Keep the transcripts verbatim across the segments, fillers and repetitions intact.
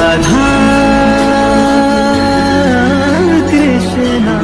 राधा कृष्णा।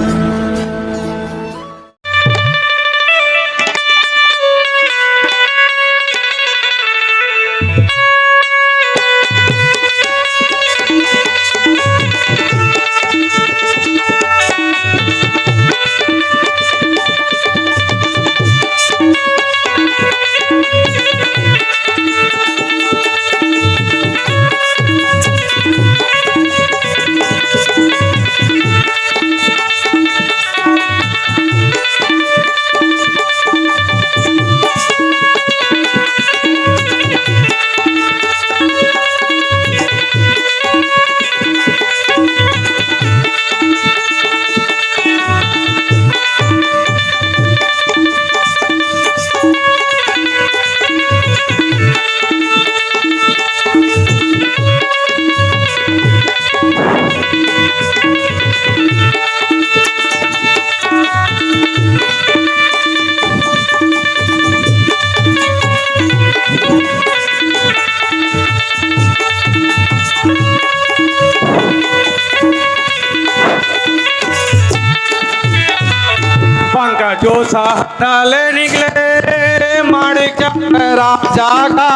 पंकजो सहरा ले निकले माणिक चंद राजा का।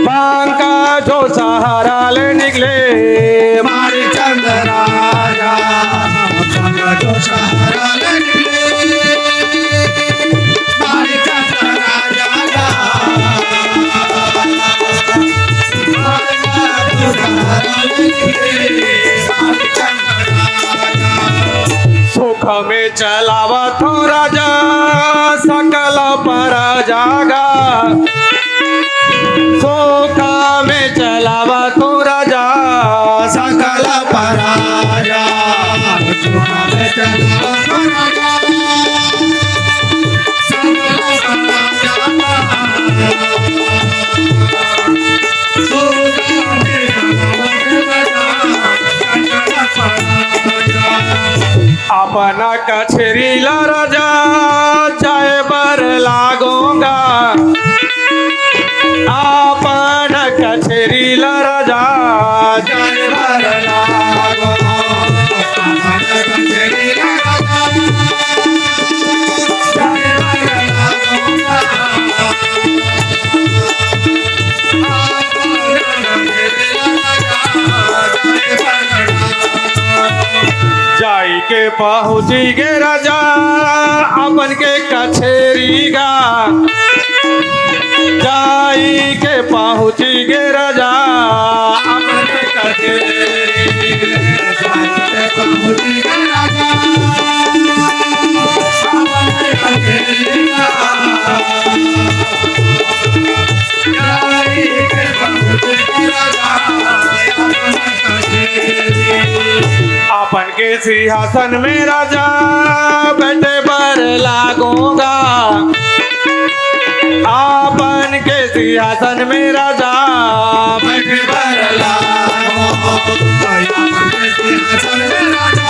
पंकजो सहरा ले निकले माणिक चंद राजा। पंकजो सहरा ले निकले माणिक चंद राजा का। सुख में चलावत हो राजा सकल परजा गा। सुख में चलावत हो राजा सकल परजा। सुख में चलावत हो राजा अपन कचेरी ला राजा जाए बर लागोगा। अपन कचेरी ला राजा जाए बर लागोगा। जाई के पहुँची गे राजा अपन के कचेरी गा। जाई के पहुँची गे राजा अपन के कचेरी। अपन के सिंहासन में राजा बैठे बर लागोगा। अपन के सिंहासन में राजा बैठे बर लागोगा। अपन के सिंहासन में राजा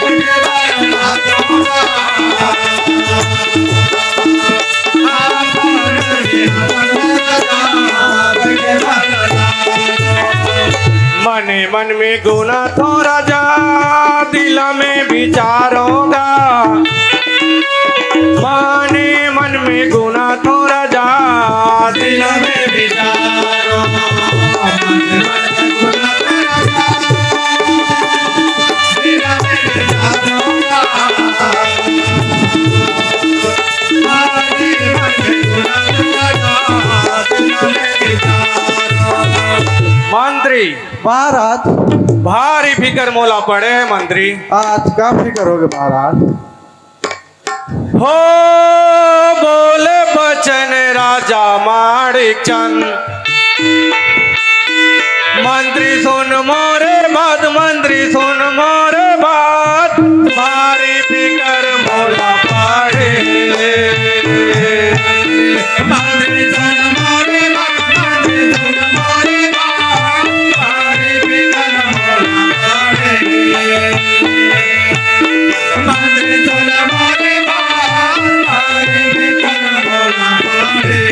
बैठे बर लागोगा। मने मन में गुना थो राजा, दिल में विचारोगा। मने मन में गुना थो राजा, दिल में विचारोगा। मंत्री महाराज। भारी फिकर मोला पड़े मंत्री। आज का फिकर होगे महाराज? हो बोले बचन राजा माणिक चंद। मंत्री सुन मोरे बात, मंत्री सुन मोरे बात, भारी फिकर मोला पड़े। मंत्री सुन मोरे बात, मंत्री सुन मोरे बात, भारी फिकर मोला पड़े। मंत्री सुन मोरे बात, भारी फिकर मोला पड़े।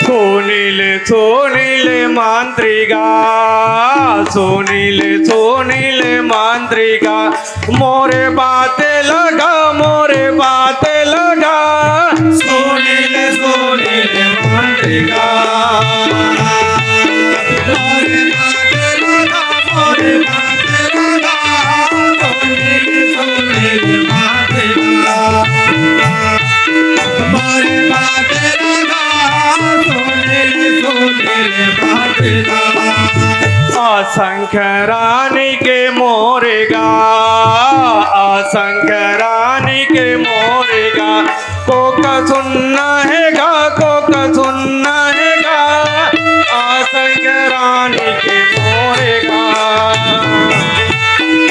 सुनील सुनी ले मंत्री गा, सुनी ले, सुनी ले मंत्री गा, मोरे बाते लगा, मोरे बाते लगा। सुनी ले, सुनी ले मंत्री गा, मोरे बाते लगा, मोरे बाते लगा। सुनी ले, सुनी ले मंत्री गा, मोरे बाते लगा। सुनी ले, सुनी ले मंत्री गा। असंख्य रानी के मोरे गा, असंख्य रानी के मोरे गा, कोका सुनना हे गा, कोका सुनना हे गा, असंख्य रानी के मोरे गा।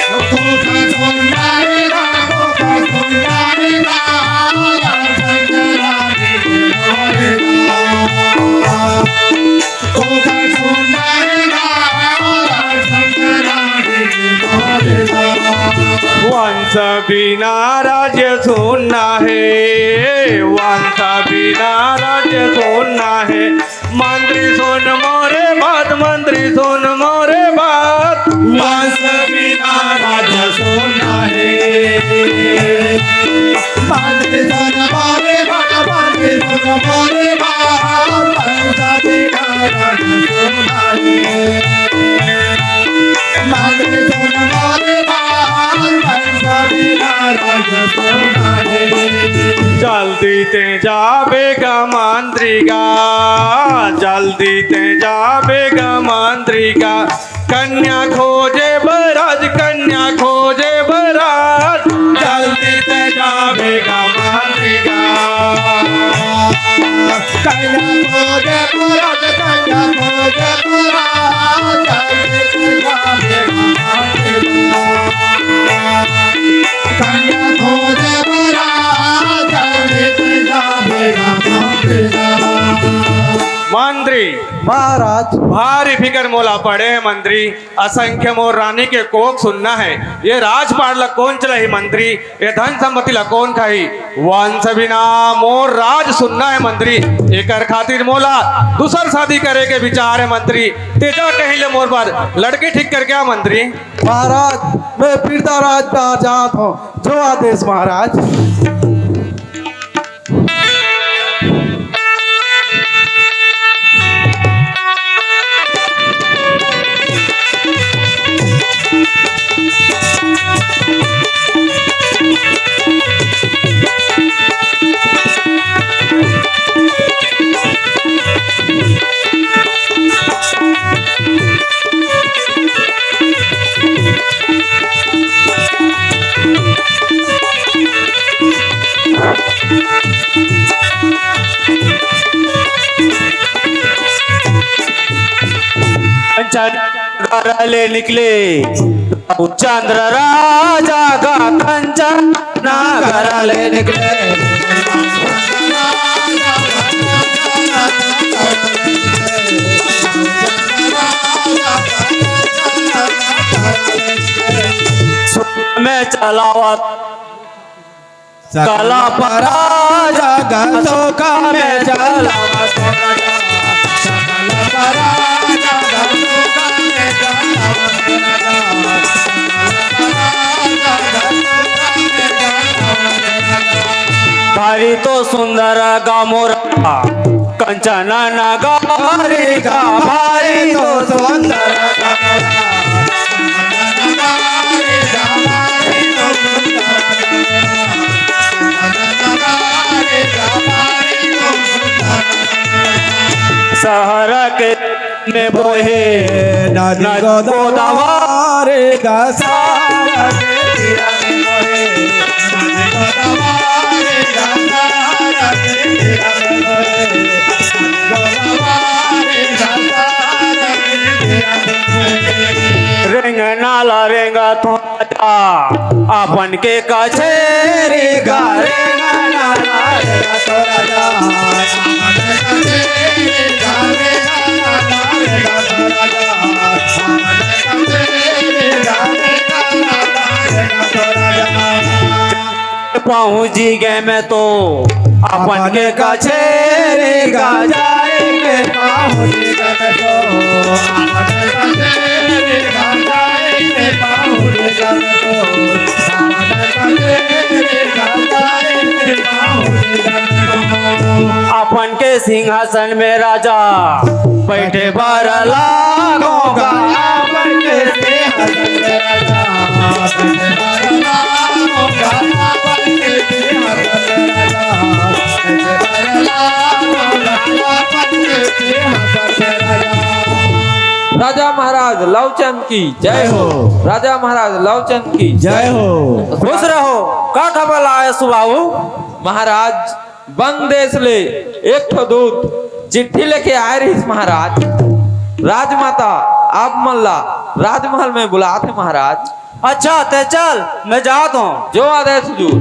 कोका सुनना हे गा, कोका सुनना हे गा, असंख्य रानी के मोरे गा। वंश बिना राज्य सुनना हे, वंश बिना राज्य सुनना हे। मंत्री सुन मोरे बात, मंत्री सुन मोरे बात। वंश बिना राज्य सुनना हे। मंत्री सुन मोरे बात, मंत्री सुन मोरे बात। वंश बिना राज्य सुनना हे। मंत्री सुन मोरे बात, वंश बिना राज्य सुनना हे। जल्दी ते जाबे गा मंत्री गा, जल्दी ते जाबे गा मंत्री गा, कन्या खोजे बर आज, कन्या खोजे बर आज। जल्दी ते जाबे गा मंत्री गा। कन्या खोजे बर आज, कन्या खोजे बर आज। जल्दी ते जाबे गा मंत्री गा। कन्या खोजे बर आज। जल्दी ते जाबे गा मंत्री गा। मंत्री, महाराज। भारी फिकर मोला पड़े हे मंत्री। असंख्य मोर रानी के कोख सुनना हे। ये राजपाट ला कोन चलाही मंत्री? ये धन संपत्ति ला कोन खाही? वंश बिना मोर राज सुनना हे मंत्री। एकर खातिर मोला दूसर शादी करे के विचार हे मंत्री। तेजा कहीं ले मोर बर लड़की ठीक करके आ मंत्री। महाराज, मैं पृथ्वीराज जात हूँ, जो आदेश महाराज। चंद्र घर ले निकले, चंद्र राजा का कंचन नगर ले निकले। में चलावत सकल पराजा गसोका में चलावत। भारी तो सुंदर गा मोर कंचन नगरी गा, भारी तो सुंदर गा मोर। शहर के में बोहे नदी गोदावरी का सारा के तीरा में बोहे नदी गोदावरी का सारा के तीरा में बोहे नदी गोदावरी का सारा के तीरा में बोहे। रेंगना ला रेंगा थो अपन के कचेरी गारे गाना गाए गा तो राजा। पहुंची गए मैं तो अपन के कचेरी गा जाए के। अपन के सिंहासन में राजा बैठे बर लागोगा। अपन के सिंहासन में राजा बैठे बर लागोगा। अपन के सिंहासन में राजा बैठे बर लागोगा। अपन के सिंहासन में राजा। राजा महाराज लवचंद की जय हो। राजा महाराज लवचंद की जय हो। खुश रहो। का खबर लाए सुबाहू? महाराज, बंग देश ले एक ठो दूत चिट्ठी लेके आए रहिस महाराज। राजमाता आप मन ला राजमहल में बुलात हे महाराज। अच्छा, ते चल, मैं जात हूँ। जो आदेश हुजूर।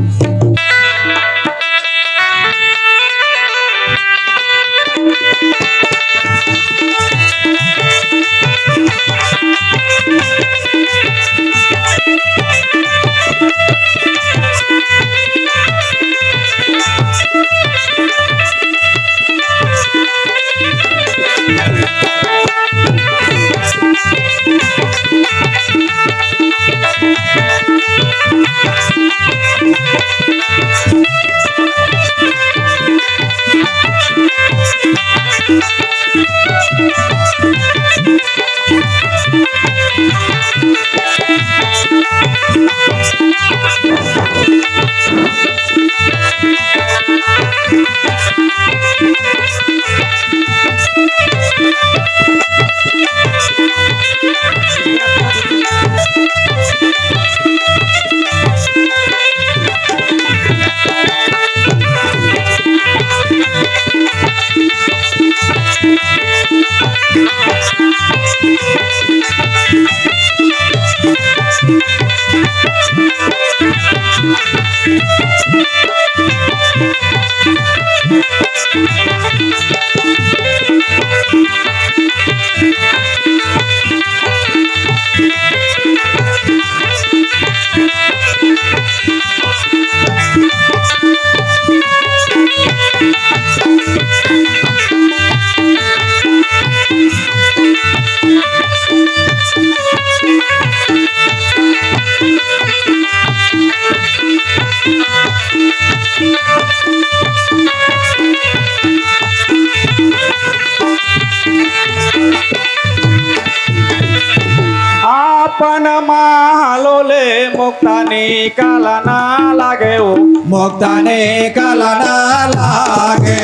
अपन महलो ले मुक्ता निकलना लागे ओ। मुक्ता निकलना लागे।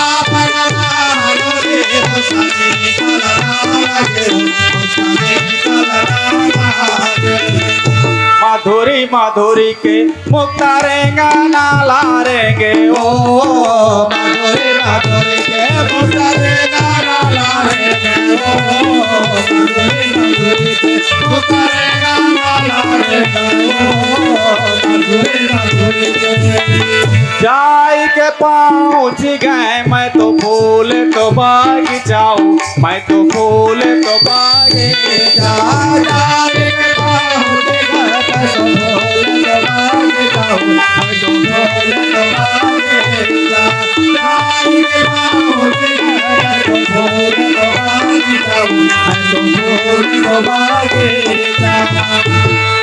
अपन महलो ले मुक्ता निकलना लागे ओ। मुक्ता निकलना लागे। माधुरी माधुरी के मुक्ता रेंगा नाला रेंगे ओ। माधुरी माधुरी के मुक्ता रेंगा नाला रेंगे ओ। माधुरी माधुरी के मुक्ता रेंगा नाला रेंगे ओ। माधुरी माधुरी के। जाई के पहुंच गए मैं तो फूल तो बगीचाऊ। मैं तो फूल तो बगीचा।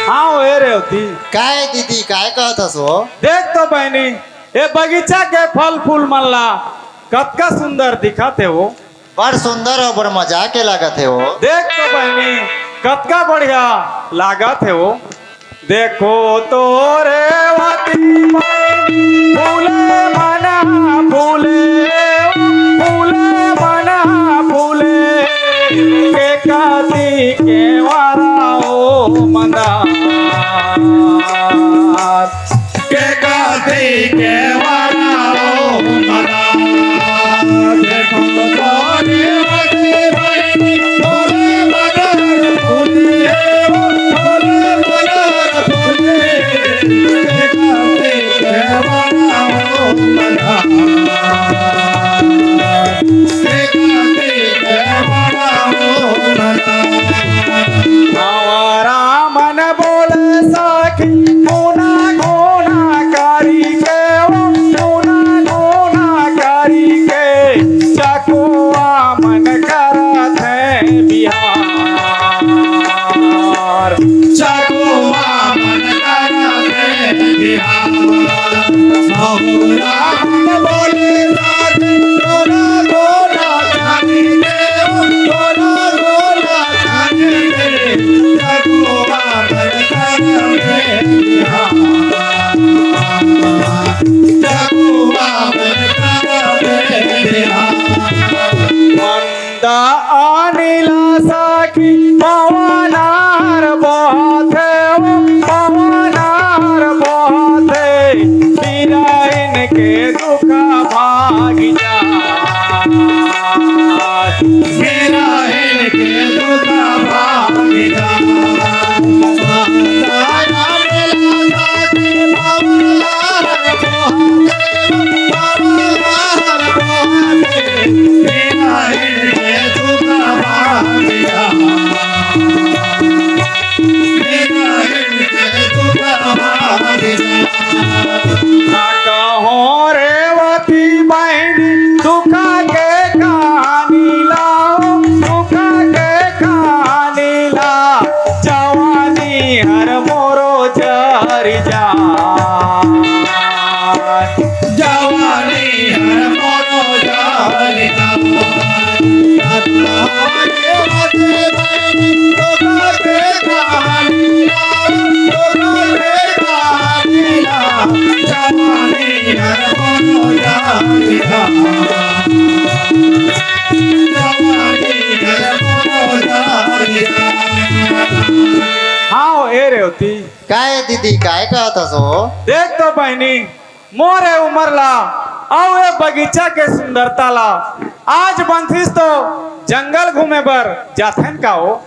हाँ, ए रेवती। काय दीदी, काय कहत हस वो? देख तो बहिनी, ए बगीचा के फल फूल मन ला कतका सुंदर दिखत हे वो। बड़ सुंदर अउ बड़ मजा के लागत हे वो। देख तो बहिनी, कतका बढ़िया लागत हे वो। देखो तो रेवती बहिनी, फूले मना फूले, फूले मना फूले, के काती के वारा ओ मंदार। के काती के वारा ओ मना। देखो तोरे वटे बड़ी तोरे मगर फूले, तोरे मगर फूले। के काती के वारा ओ मना। के काती के वारा ओ मना। आवारा मन बो अनिल सखी पवन हर बहथे, पवन हर बहथे, बिरहिन के दुख भाग जा। बिरहिन के दुख भाग जा। कहो रेवती बहिनी, दुख के कहानी ला, दुख के कहानी ला, जवानी हर मोरो जर जा। जवानी हर मोरो जर जा। हाँ, ए रेवती। काय दीदी, काय कहत हस ओ? देख तो बहिनी, मोर ए उमर ला अउ ए बगीचा के सुंदरता ला आज बनथिस तो जंगल घूमे बर जाथन का ओ?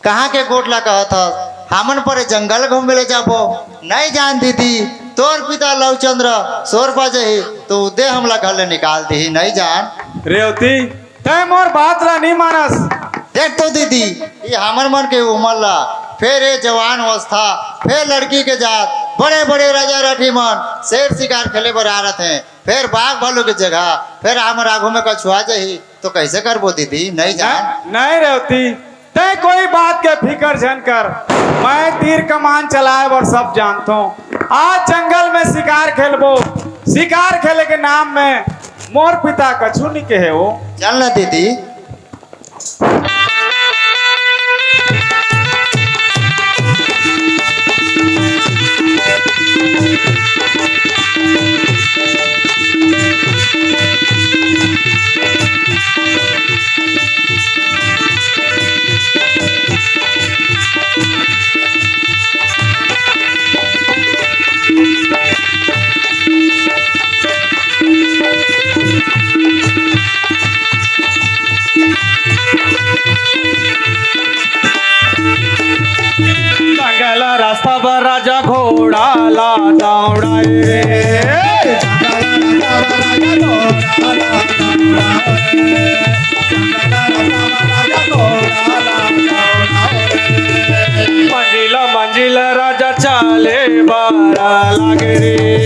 कहाँ के गोठ ला कहत हस? हमन पर जंगल घूमे ले जाबो? नइ जान दीदी, तोर पिता लवचंद्र सोर पा जही, तो उदे हमला घर ले निकाल दिही, नइ जान। रेवती, तैं मोर बात ला नी मानस। देख तो दीदी, ये हमर मन के उमर ला, फेर ये जवान अवस्था, फेर लड़की के जात, बड़े-बड़े राजा राठी मन शेर शिकार खेले बर आ रथे, फेर बाघ भालू के जगह, फेर हमर आगू में कछुआ जही, तो कैसे करबो दीदी? नइ जान। नहीं, नहीं रेवती, तैं कोई बात के फिकर झन कर, मैं तीर कमान चलाए बर सब जानथों। आज जंगल में शिकार खेलबो, शिकार खेले के नाम में मोर पिता कछु नी कहे ओ। चल ना दीदी। जंगल रास्ता बर राजा घोड़ा ला दौड़ाए रे। मंजिल मंजिल राजा चाले बर लागे रे।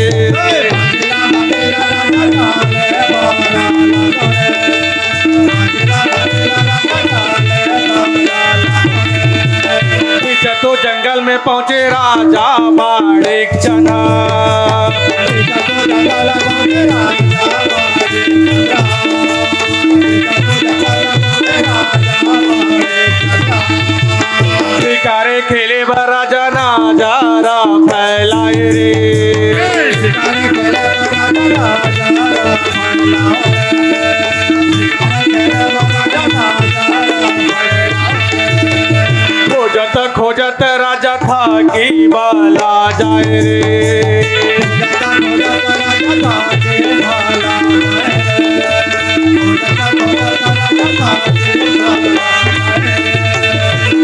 बीच तो जंगल में पहुंचे राजा माणिक चना। शिकारे खेले बर राजा नजारा फैलाए रे। खोजत खोजत राजा थाकी बला जाए रे।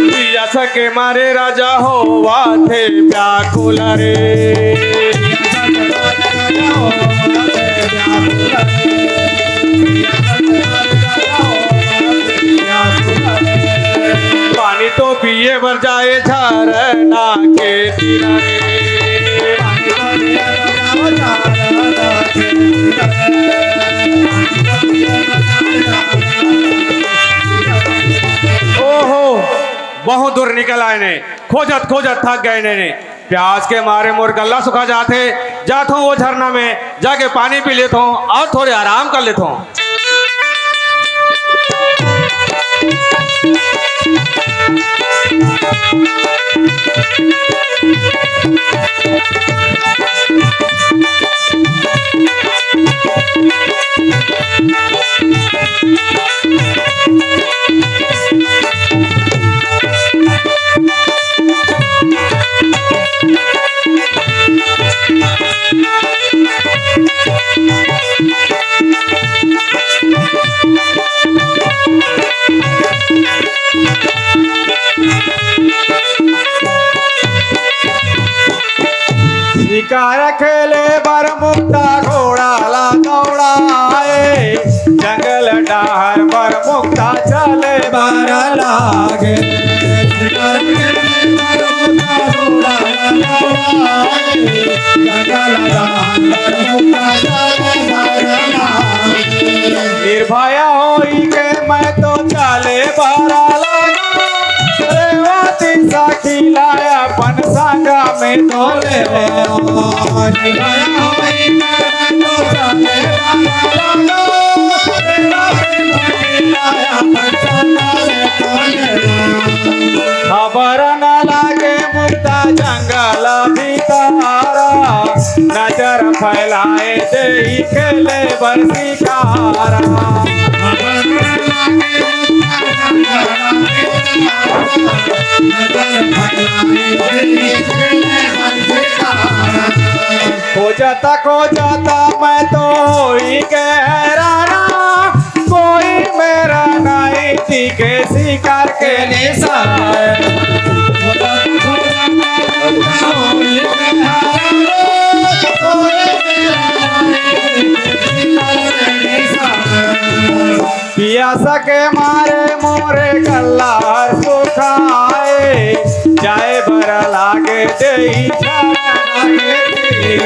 पियास के मारे राजा होवथे व्याकुल रे। पानी तो पिए बर जाए झरना के तीर रे। ओहो, बहुत दूर निकल आए ने, खोजत खोजत थक गए ने, ने। प्यास के मारे मोर गला सुखा जाथे। जाथों वो झरना में, जाके पानी पी लेथों अउ थोड़े आराम कर लेथों। ले बर लागे। निर्भया होई के मैं तो चले बर लागे। रेवती सखी ला अपन संग में तो ले। निर्भया होई के मैं तो चले बर लागे। खबर न लागे मुक्ता जंगल भीतरा, नजर फैलाए देई के ले बर शिकारा। खोजत खोजत मैं तो होई के हैराना, कोई मेरा नहीं दिखे शिकार के निशान। पियास के मारे मोरे गला सुखाए, जाए बर लागे देई झरना के तीर।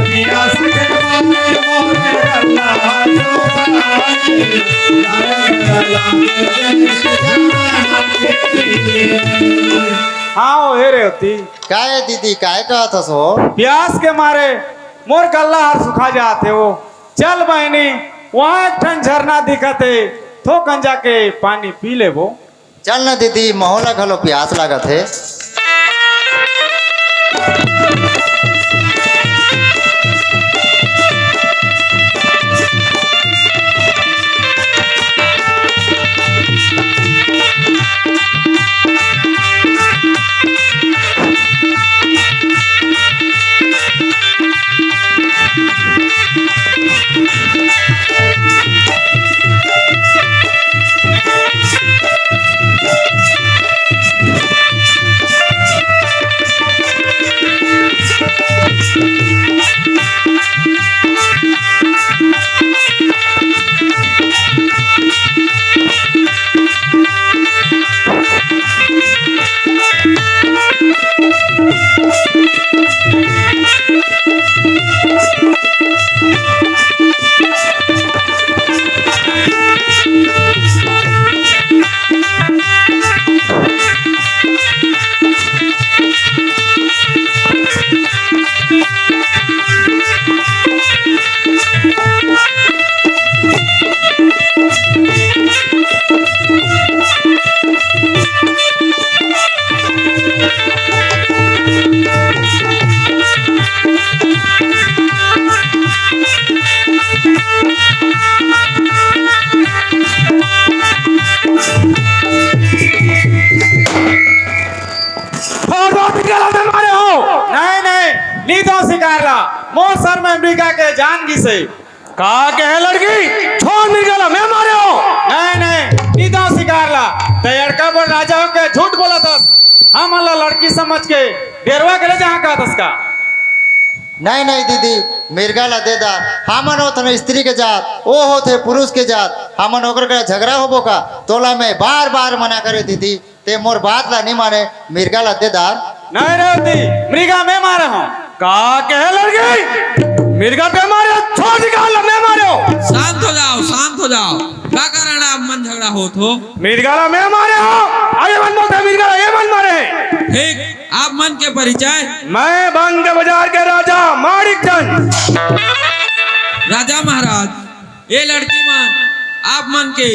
पियास के मारे मोरे गला सुखाए, जाए बर लागे देई झरना के तीर। हाँ, ओ हे रेवती। काय दीदी, काय कहत हस हो? प्यास के मारे मोर गला हर सुखा जात हे वो। चल बहिनी, वहाँ एक ठन झरना दिखत हे, थोकन जाके पानी पी लेबो। चल न दीदी, महू ला घलो प्यास लागत हे। छोड़ दो, मृगा ला मैं मारे हो। नहीं, नहीं, नी दो शिकार ला। मोर सर में मृगा के जान गिसे। का कहे लड़की? छोड़ मृगा ला, मैं मारे हो। नहीं, नहीं, नी दो शिकार ला। ते अड़का बड़ राजा होके झूठ बोलत हस। हमन ला लड़की समझ के डेरवा के ले जहाँ कहत हस का। नहीं, नहीं दीदी, मृगा ला दे दा। हमन होथन स्त्री के जात, ओ होथे पुरुष के जात। हमन ओकर करा झगड़ा होबो का? तोला मैं बार बार मना करे दीदी, ते मोर बात ला नी माने, मृगा ला दे दा। नहीं रेवती, मृगा मैं मारे हो। का कहे लड़की? मृगा ते मारे हो, छोड़ निकाल, मैं मारे हो। शांत हो जाओ, शांत हो जाओ। का कारण आप मन झगड़ा होत हो? मृगा ला मैं मारे हो। अरे मन बोलते मृगा ला ये मन मारे हैं। ठीक, आप मन के परिचय? मैं बंग बाजार के राजा माणिक चंद। राजा महाराज, ये लड़की मन आप मन के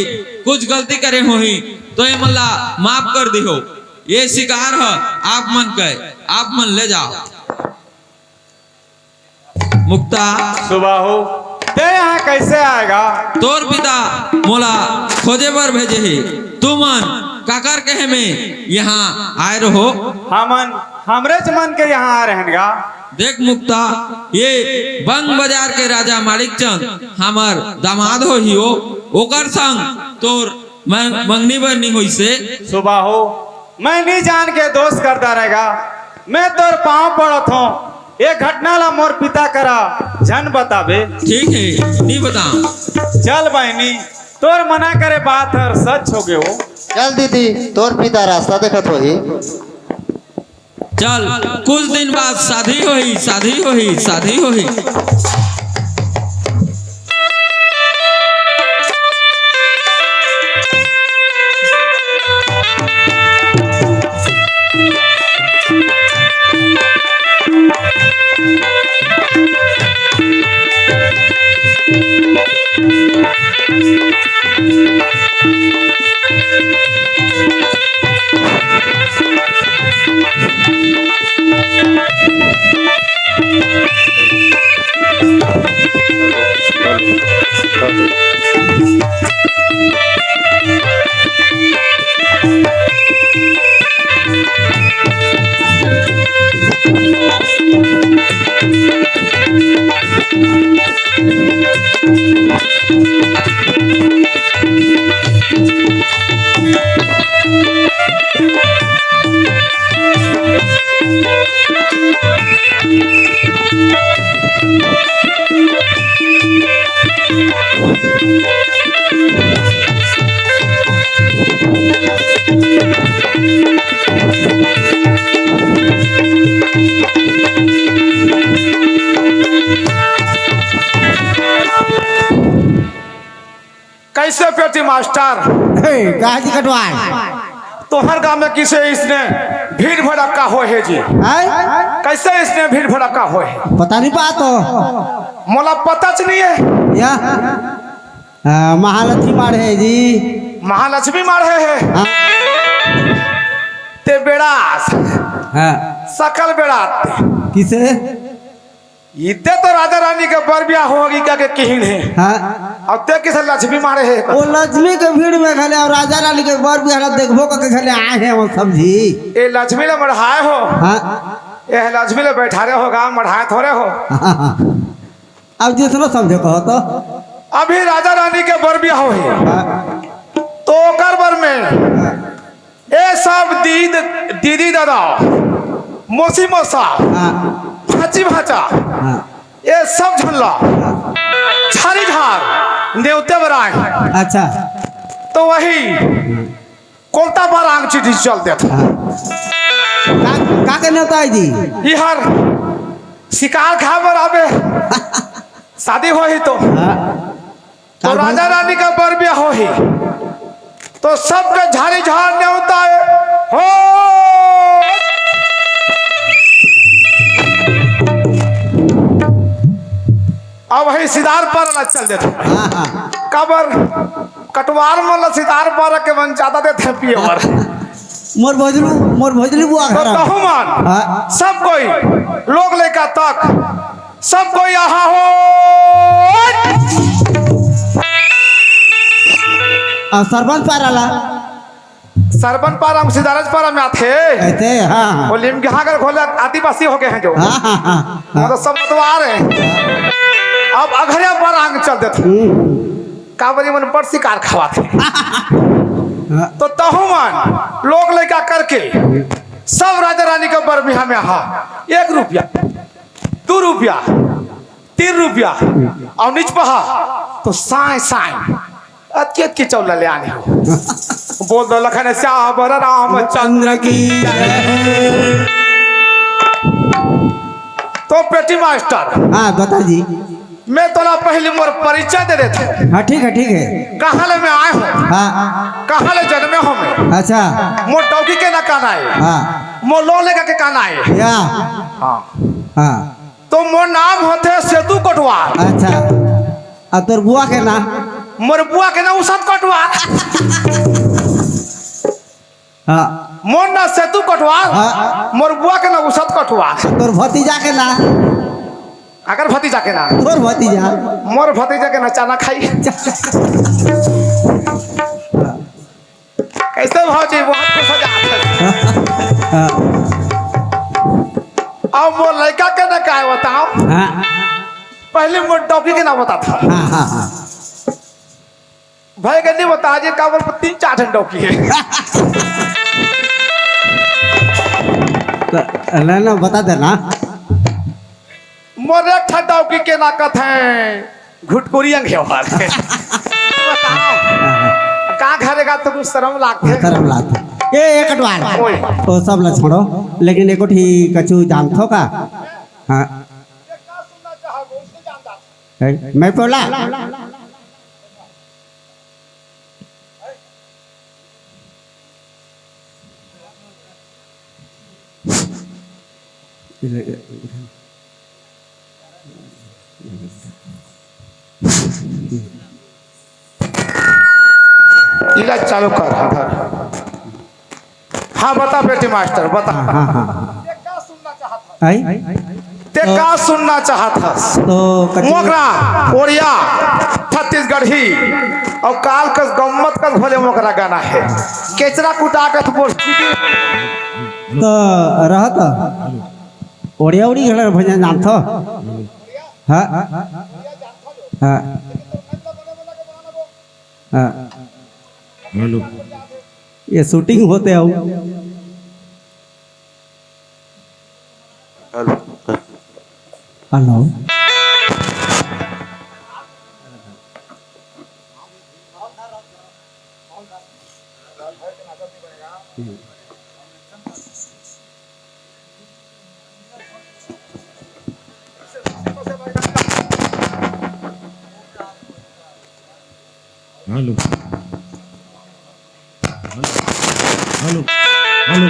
कुछ गलती करे होही तो ये मन ला माफ कर दिहो। ये शिकार ह आप मन के, आप मन ले जाओ। मुक्ता। सुबाहु, ते यहाँ कैसे आएगा? तोर पिता मोला खोजे बर भेजे हे। तुमन काकर कहे में यहाँ आए रहो? हमन हमरेच मन के यहाँ आए रहन गा। देख मुक्ता, ये बंग बाजार के राजा माणिक चंद हमर दामाद होही हो, ओकर संग तोर मंग-, मंगनी बर नी होइसे। सुबाहु, मैं नी जान के दोष करता रहेगा। मैं तोर पाँव पड़त हूँ, ये घटना ला मोर पिता करा झन बताबे। ठीक है, नी बताओ। चल बहिनी, तोर मना करे बात हर सच हो गे हो। चल दीदी, तोर पिता रास्ता देखत होही। चल, कुछ दिन बाद शादी होही, शादी होही, शादी होही। कैसे पेटी मास्टर? हे, काहे जी कटवाए? तोहर गांव में किसे इसने भीड़ भड़क्का होय हे जी? हैं? कैसे इसने भीड़ भड़क्का होय हे? पता नहीं पा तो। मोला पता च नहीं है। या? हाँ, महालक्ष्मी माढ़े हे जी। महालक्ष्मी माढ़े हे? हाँ। ते बेड़ास। हाँ। सकल बेड़ा ते। किसे? इद्दे तो राजा रानी के बर बियाह होही कहिके किहिन हे। हाँ। अउ ते किसे लक्ष्मी माढ़े हे? ओ लक्ष्मी के भीड़ में घले अउ राजा रानी के बर बियाह ला देखबो कहिके घले आए हे ओ सब जी। ए लक्ष्मी ला मढ़ाए हो। हाँ। ए लक्ष्मी ला बैठारे हो गा, मढ़ाए थोरे हो। अब जिसनो समझे कहो तो। अभी राजा रानी के बर बियाह होही। हाँ। तो ओकर बर में ए सब दीद-, दीदी दादा, मौसी मौसा, हाँ। भांची भांचा, हाँ। ए सब झन ला झारी झार नेवते बर आए। अच्छा। तो वही कोलता पर आंग चिट्ठी चल देत। हाँ। का, का के नेवता है जी? इहर शिकार खाए बर आबे। शादी होही तो। हाँ। तो राजा रानी का बर बियाह होही, तो सबके झारी झार नेवता हे। हो। अब वही सिदार पारा ला चल देथे। हाँ, हाँ। काबर कटवार मन ला सिदार पारा के मन ज्यादा देथे पिए बर। मोर भोजलू, मोर भोजलू बुआ तो घर। तहु मन, हाँ। सब कोई, लोग लइका तक, सब कोई आहा हो। अउ सरपंच पारा ला? सरपंच पारा में सिदारज पारा में आथे। ऐसे, हाँ, हाँ। वो लिमगिहा कर घोला आदिवासी हो गए हैं जो। हाँ, हाँ, हाँ, हाँ। मतलब सब मतवार हैं। अब अघरिया पर आंग चल देथे। हम्म। काबरी मन पर शिकार खवाथे। हाँ। तो तहु मन लोग लइका करके सब राजा रानी के बर बिहा में आहा, एक रुपया, दू रुपया, तीन रुपया, अउ निचपहा तो साय साय अतकी अतकी चौला ले आने हो। बोल दो लखन श्याम रामचंद्र की जय। तो पेटी मास्टर, हाँ, बता जी। मैं तोला पहली मोर परिचय दे देथे। हाँ, ठीक है, ठीक है। कहाँ ले मैं आए हो? हाँ। कहाँ ले जन्मे हो मैं? अच्छा। मोर डौकी के ना काना है। हाँ। मोर लोग लइका के काना है। या। हाँ। हाँ। तो मोर नाम होथे सेतु कोटवार। अच्छा। अउ तोर बुआ के ना? मोर बुआ के ना उसत कोटवार। हाँ। मोर ना सेतु कोटवार, हाँ। मोर बुआ के ना उसत कोटवार। तोर भतीजा के ना? अगर भतीजा के ना? तोर भतीजा। मोर भतीजा के ना चना खाई। कैसे भौजी, बहुत खुश हो जात हे। हाँ। अब मोर लइका के ना काय बताओ? हाँ। पहले मोर डौकी के ना बताथा। हाँ, हाँ, हाँ। भाई के नहीं बता जे, काबर तीन चार ठन डौकी हे। तो ले ना, बता देना। मोर एक ठन डौकी के ना कथे घुटकुरी अंग हे ओहर। बताओ। हाँ, हाँ। का घरे गा तो कुछ शर्म लागथे। हाँ, शर्म लागथे। ए, एक अटवार। ओए। ओ सब ल छोड़ो, लेकिन एको ठी कछु जानथो का? हाँ। ए, मैं बोला। इलाज चालू कर, हाँ, धर। हाँ, बता बेटी मास्टर, बता। हाँ, हाँ, हाँ, हाँ। आई? ते का सुनना चाहत हस? तो कति मोकरा, ओड़िया, छत्तीसगढ़ी, अउ काल कस गम्मत कस भले मोकरा गाना हे। केचरा कुटा के तू बोल। तो रहत ओड़िया उड़ी घला भजन जानथो? हाँ? हाँ। हाँ। हेलो। ये शूटिंग होथे अउ। Hello. Hello. Hello. Hello. Hello.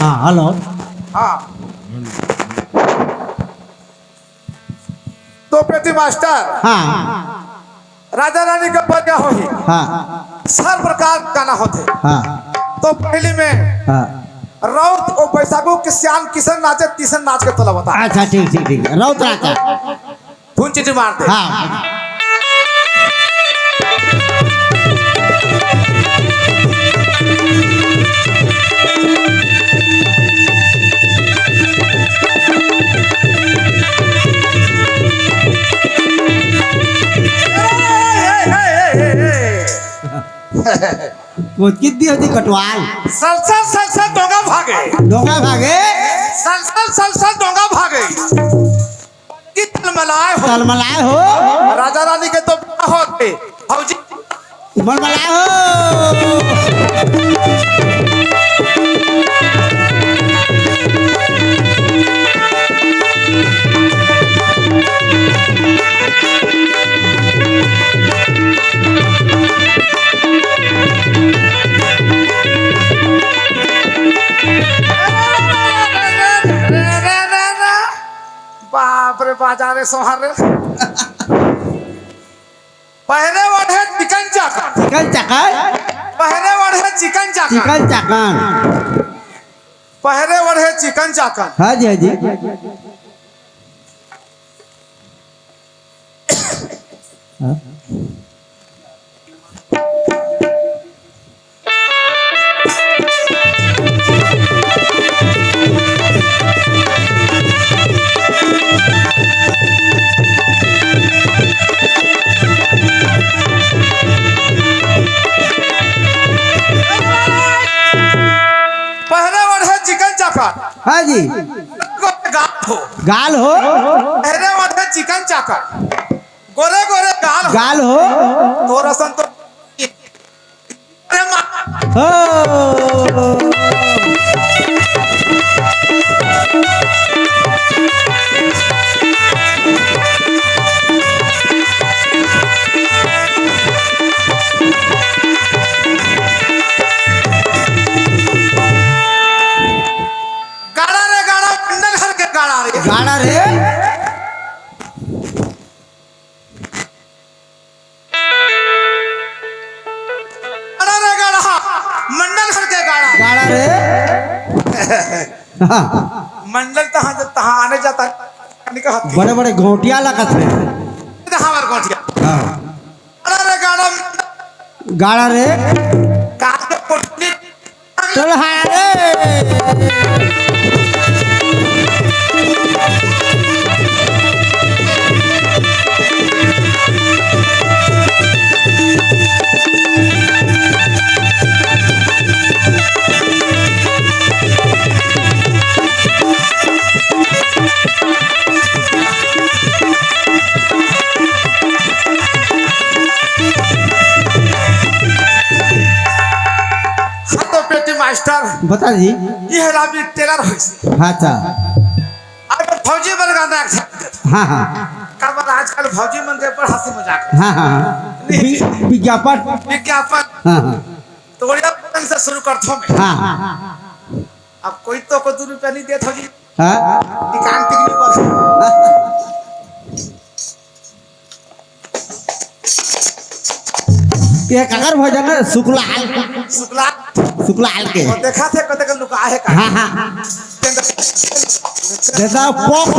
हाँ, हेलो। हाँ। हेलो। तो प्रीति मास्टर, हाँ। राजा रानी के बरिया होही। हाँ। हर प्रकार गाना होथे। हाँ। तो पहली में हाँ। राउत अउ बैसाखू के सियान किसन नाचे, तिसन नाच के तोला बता। अच्छा, ठीक, ठीक, ठीक। राउत राजा। धुन चिटी मार दे। हाँ। कोचकित दी होती कटवाल। सलसल सलसल डोंगा भागे। डोंगा भागे। सलसल सलसल डोंगा भागे। कि तलमलाए हो। तलमलाए हो। राजा रानी के तो बेटा होते। भौजी। मलमलाए हो। बाप रे, बाजारे सोहार रे। पहरे वढ़े चिकन चाकन। चिकन चाकन? पहरे वढ़े चिकन चाकन। चिकन चाकन। पहरे वढ़े चिकन चाकन। हाँ जी, हाँ जी। हाँ? पहरे वढ़े चिकन चाकन। हाँ जी। गाल हो। गाल हो। पहरे वढ़े चिकन चाकन। गोरे गोरे गाल हो। गाल हो। तोर असन तो। अरे माँ। हो। गाड़ा रे गाड़ा, मंडल घर के गाड़ा रे। गाड़ा रे। गाड़ा रे गाड़ा, मंडल घर के गाड़ा। गाड़ा रे। मंडल तहाँ, तहाँ आने जाता, नहीं कहत। बड़े बड़े गोटिया लगत हे। इधर हमार गोटिया। हाँ। गाड़ा रे गाड़ा। गाड़ा रे। कान में पोटली। चल हाय रे। सर, बता जी। ये रामी टेलर होइस। हाँ, अच्छा। अब फौजी मन गाना एक झन देत। हाँ, हाँ। काबर आजकल फौजी मन के ऊपर हंसी मजाक। हाँ, हाँ। नहीं। वि-, विज्ञापन। विज्ञापन। हाँ, हाँ। तो बढ़िया पतंग से शुरू करथो मैं। हाँ। अब कोई तो को दू रुपया नहीं देत हो जी। हाँ। दुकान तिकड़ी पर। ये काकर भजन है? शुक्लाल। शुक्लाल। शुक्लाल के। वो देखा थे कते के लुका है का? हाँ, हाँ। जैसा पॉप।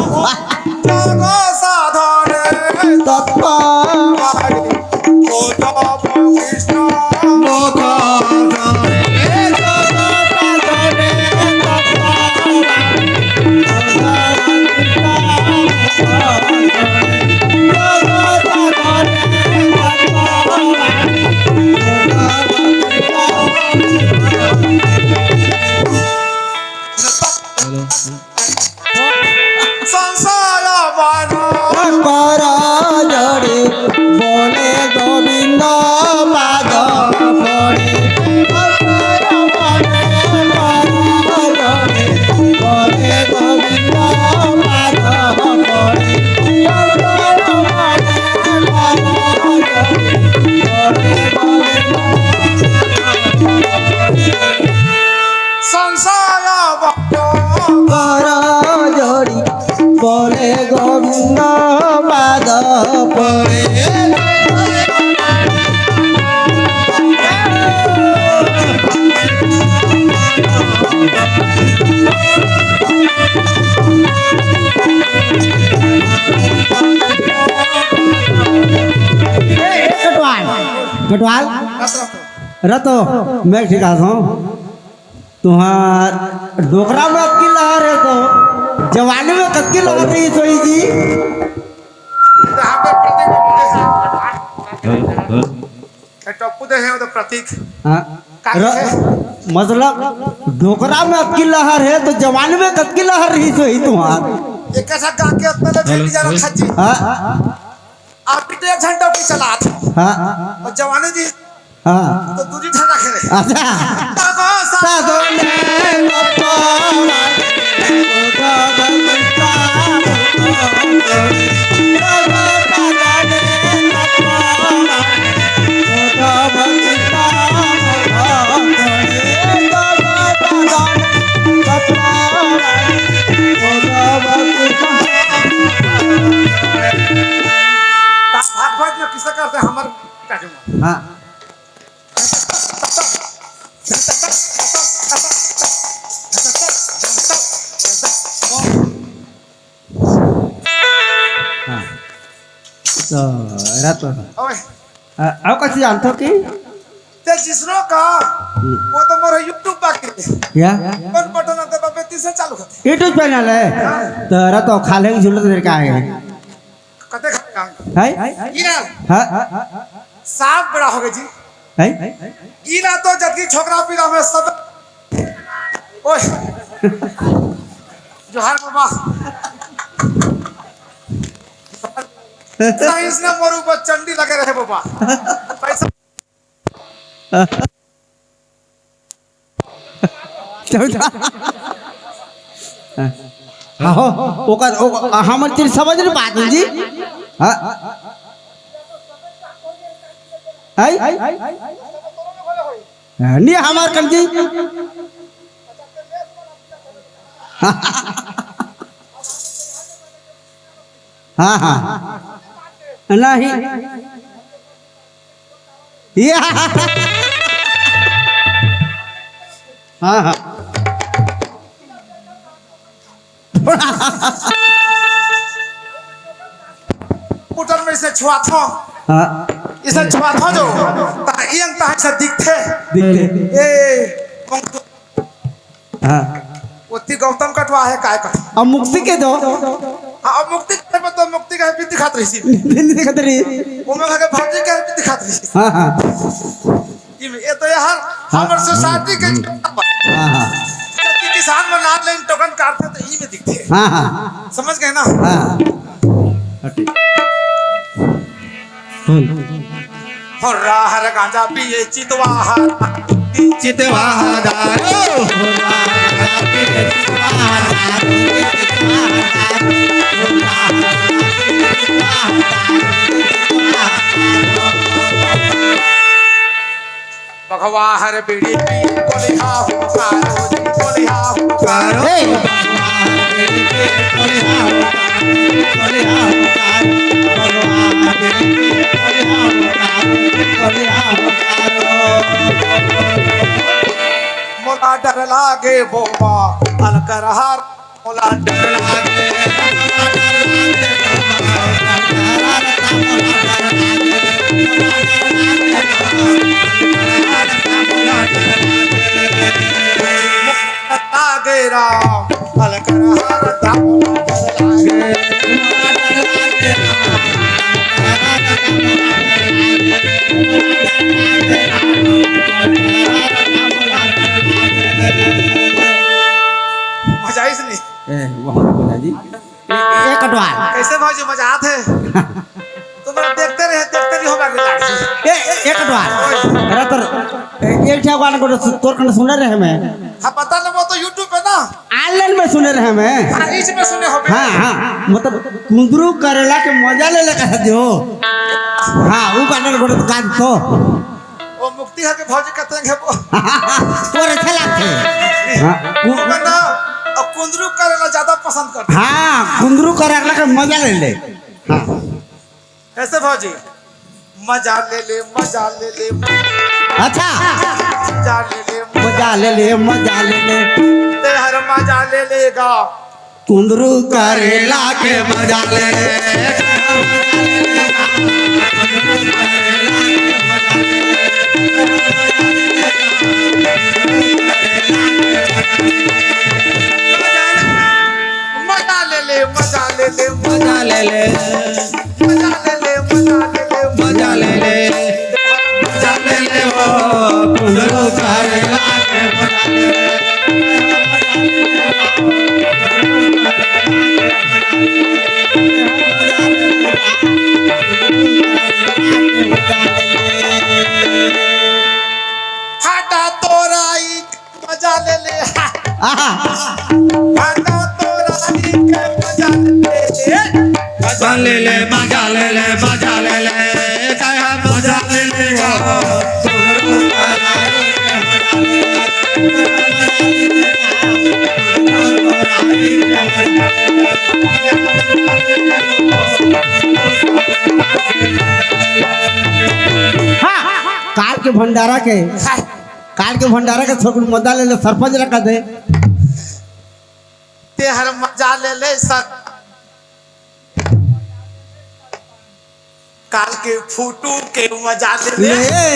जगो साधन तत्व। ओ जप कृष्ण। संसार बन। कर जोड़ी बोले गोविंद पाद पड़े। संसार बन। कर जोड़ी बोले गोविंद पाद पड़े। संसार बन। कर जोड़ी बोले गोविंद संसार बड़। कर जोड़ी बोले गोविंद पाद पड़े। ए, ए, कटवाल, कटवाल। रतो, मैं ठीक हूँ। तुहार डोकरा में अतकी लहर हे तो जवानी में कतकी लहर रहिस होही जी। ये टप्पू दे हे, वो तो प्रतीक। हाँ। का र-, कहे? मतलब डोकरा में अतकी लहर हे तो जवानी में कतकी लहर रहिस होही तुहार। एक ऐसा गा के अपना ले हेलो, फेंक जा रहा हेलो। था जी। हाँ। आप तो एक घंटा भी चला था। हाँ। और जवानी जी हाँ। तो दूरी ठंडा खेले। अच्छा। तगो सा साधो ने भाग भाग में किसा करते हमर काजू। हाँ। हाँ। तो रत ओए। अ, अउ कइसे जानथो कि? ते जिसनो का, हम्म। वो तो मोर YouTube बाकी है। क्या? कौन बटन आते बाबे तीसरे चालू होते। YouTube चैनल है? हाँ। तो रत खाले झुलत देर का है? कते खा काम? है? ई ना। हाँ? साफ बड़ा हो गया जी। है? ई ना तो जबकि छोकरा पीला में सब। ओए। जोहार बाबा। साइंस ने मोर ऊपर चंडी लगे रहे बाबा। पैसा चौदह। हाँ, हो, ओकर, ओकर, हमर चीज समझ नहीं पाते जी। हाँ। है? हाँ, नहीं हमार कन जी। हाँ, हाँ। नहीं। या। हाँ, हाँ। पुटन में इसे छुआ था। हाँ। इसे छुआ था जो, ता इयन ता इसे दिखते। दिखते। ए, हाँ। ओती गौतम कटवा है, काय कटवा? अब मुक्ति के दो। हाँ, अब मुक्ति के में तो मुक्ति का भी दिखात रही सी। भी दिखात रही। वो में के भौजी के भी दिखात रही सी। हाँ, हाँ। ई में, ये तो यार, हाँ। हमर सोसाइटी के हाँ, हाँ। जति किसान में नाम लेन टोकन काटते तो ई में दिखते। हाँ, हाँ। समझ गए ना? हाँ। हटे। हो रहा हर गांजा पिए चितवा हर। चितवा दारू। बघवा हर बीड़ी पी, बोलिहा हुंकारो जी, बोलिहा हुंकारो। हे! मोला डर लागे बोबा, अलकरहार। मोला डर लागे, लागे राम, अलकरहार दाम। मजा आइस नहीं? ए, बहुत मजा जी। ए, ए, कटवाल। कैसे भौजी, मजा आत हे? तुम लोग देखते रहे, देखते नहीं होगा कि लागी। ए, ए, ए, कटवाल। अरे तोर, ए, एक ठे गाना को तो तोर कन सुने रहे मैं। हाँ, पता ना, वो तो YouTube पे ना। Online में सुने रहे मैं। हाँ, इस में सुने हो। हाँ, हाँ, मतलब कुंदरू करेला के मजा ले ले कह दियो। हाँ, वो गाना को तो गा दो। वो मुक्ति हर के भौजी कहते हैं कि वो तोर अच्छा लगथे। हाँ, वो वो कहना, अब कुंदरू करेला ज्यादा पसंद करते हैं। हाँ, कुंदरू करेला के मजा ले ले। हाँ। ऐसे भौजी, मजा ले ले, मजा ले ले, अच्छा। मजा ले ले, मजा ले ले, मजा ले ले। ते हर मजा ले लेगा। कुंदरू करेला के मजा ले ले। मजा ले ले, मजा ले ले, मजा ले ले। मजा ले ले, मजा ले ले, मजा ले ले। मजा ले ले, ओ कुंदरू करेला के मजा ले ले। फाटा तोराई मजा ले ले। आहा। फाटा तोराई के मजा ले ले। मजा ले ले, मजा ले ले, मजा ले ले। काय है मजा ले ले। हाँ, काल के भंडारा के, काल के भंडारा के छोटू मजा ले ले, सरपंच रखा दे। ते हर मजा ले ले सर। काल के फोटो के मजा ले ले। ले।